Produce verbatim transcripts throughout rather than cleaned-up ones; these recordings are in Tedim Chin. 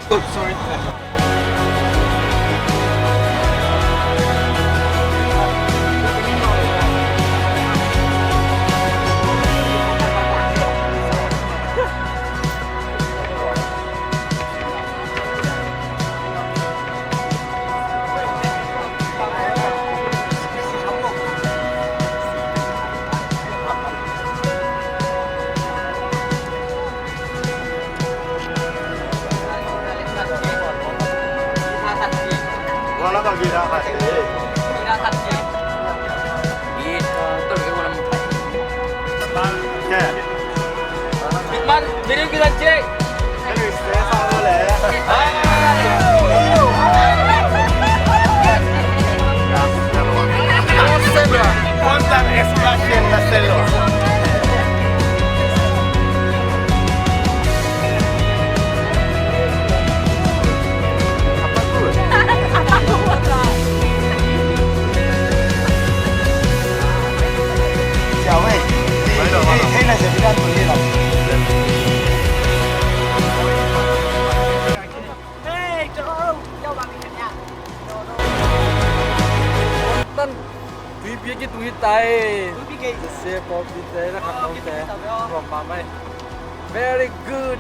Sorry. Tuipi kitung hi tai. Tuipi kei. Sia pawlpi te na khat nong te. Rom mahmah hi. Very good.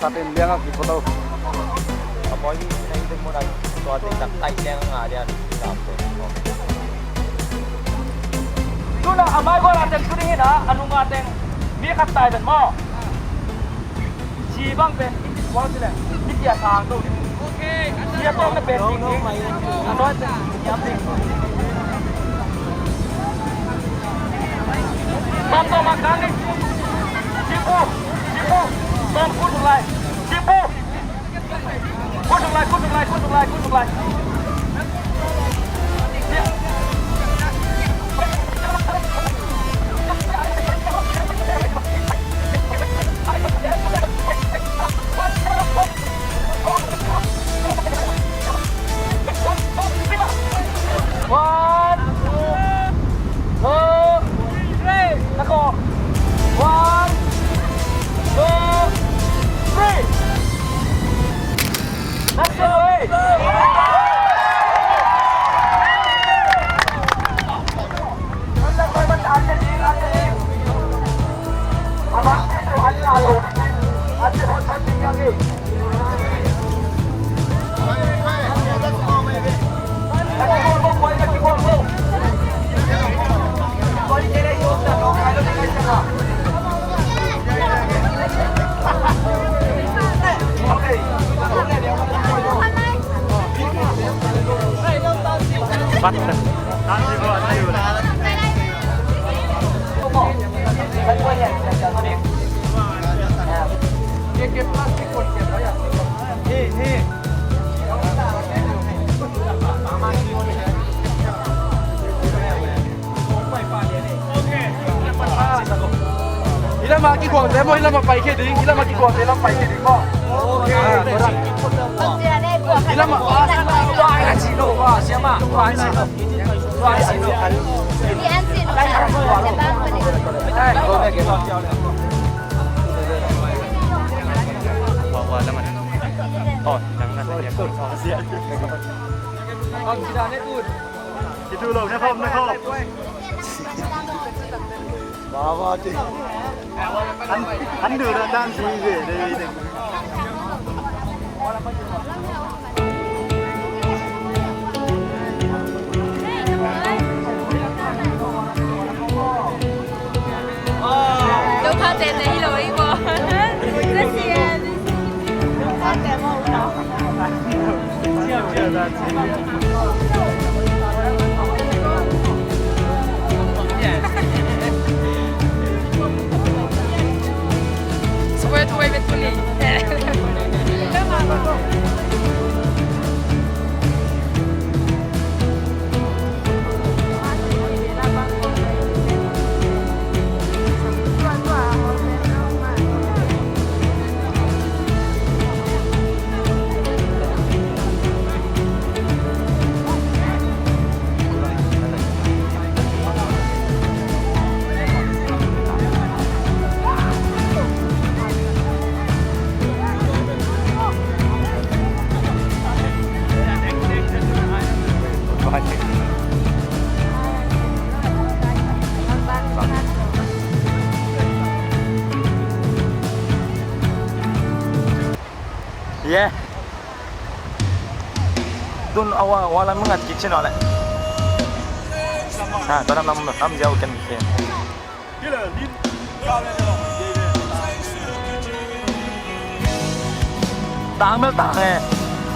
Sa pen liang a kiphoto. A bawi hi na hi ding mun a tua teng tak taih liang a ngah lian. Tuna a mai gual a teng tu ding hi na, a nung a teng mi khat tai pen maw. Ci bang pen i ti sual ci leh i ti a sang to ding. Ci a tawng na pen ding ding. A nuai pen ding hiam ding. Tom tom a kang ding. Ci pu, ci pu. Tom kut lai. Ci pu. Kut lai, kut lai, kut lai, kut lai. One, two, three. Let go. One, two, three. That's it, eh? Hi lam a kikuangte maw, hi lam a paikhia ding, hi lam a kikuangte lam paikhia ding maw. Hi lam a, ah, siama, siama. An, an du dan dan sui ve de de. Yeah. Tun a wa, wa lam ngat kik sin aw le. Ha, tua lam lam lam ziau ken kik. Tang mel tang e.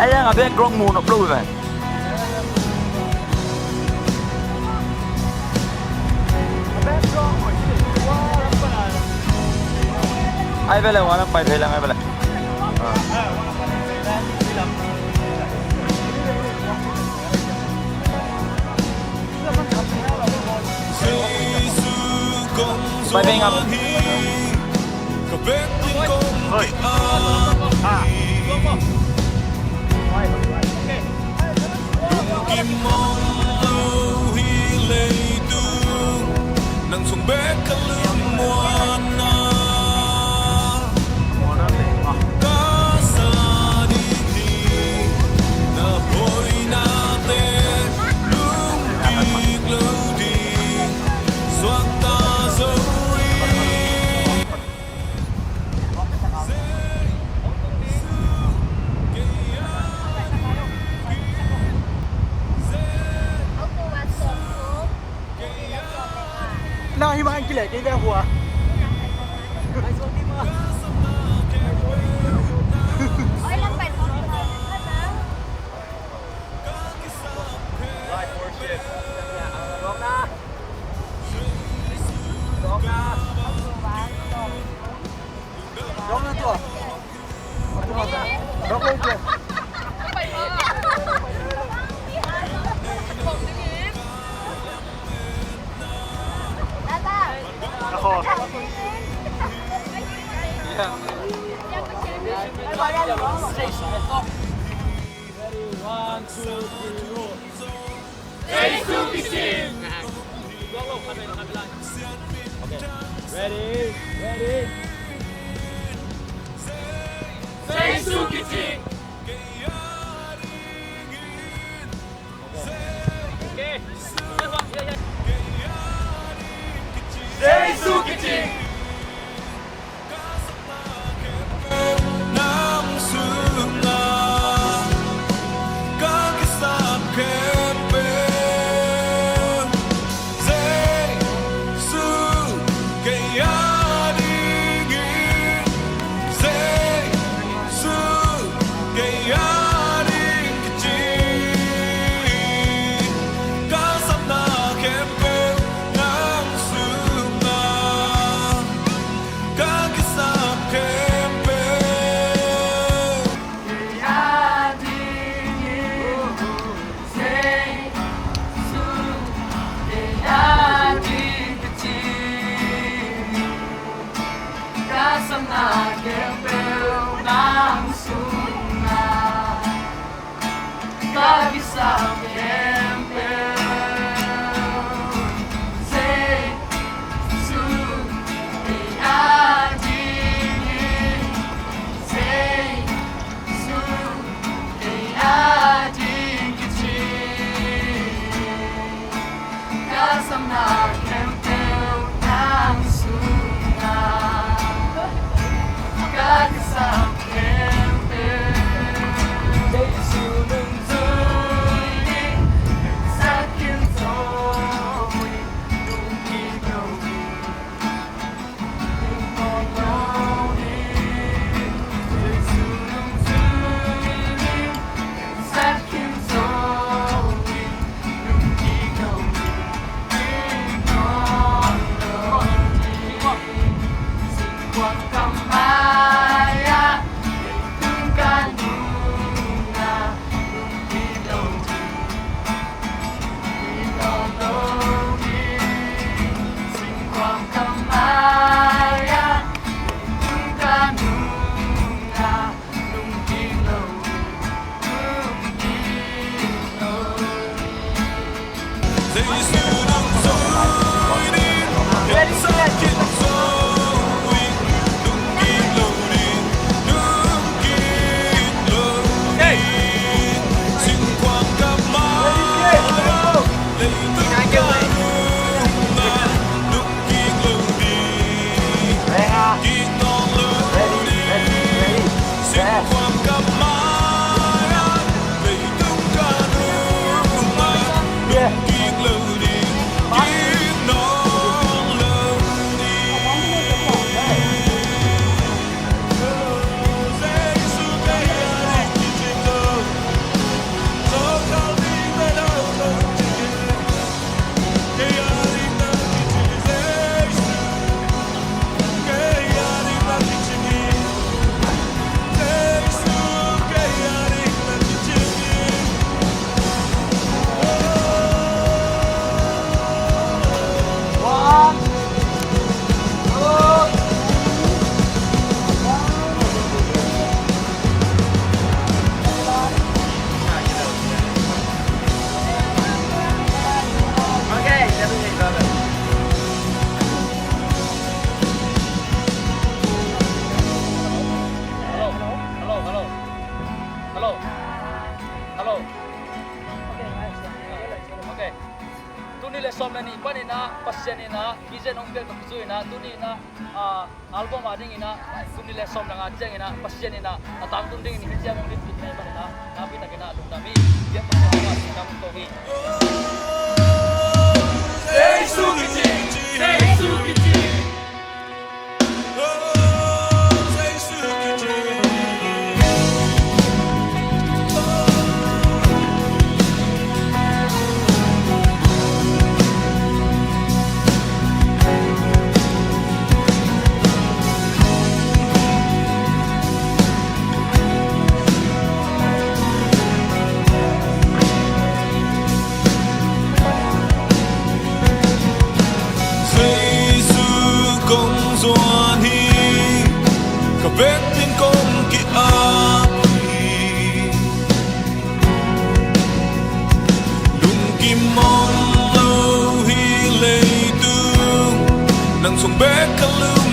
Ai yang a background mu nop lo ve. Ai ve le, wa lam pai thei lang ai ve le. Pai ve ngam. Lungkim om lo hi leitung, nang sung bek ka lungmuan na. Ka sa ding hi, na hoihna te lungkim Kei le hua. One, two, three, roll. Jesu kicing. Okay. Ready, ready. Jesu kicing. Okay. Jesu kicing. Hello, hello, hello. Hello. Hello. Okay. Tuni le sawm le nih panin ah Pasian in ah vision hong piak tawh kizui in ah tuni in ah, ah, album a ding in ah tuni le sawm le nga ciangin ah Pasian in ah a tangtun dingin hih ciang hong repeat na hih manin ah nakpi takin ah lungdam hi. Biak Pasian in ah lungdam hong ko hi. Jesu kici, Jesu kici. hi. Ka vekpi-in kong ki-ap hi. Lungkim om lo hi leitung, nang sung bek ka lungkim.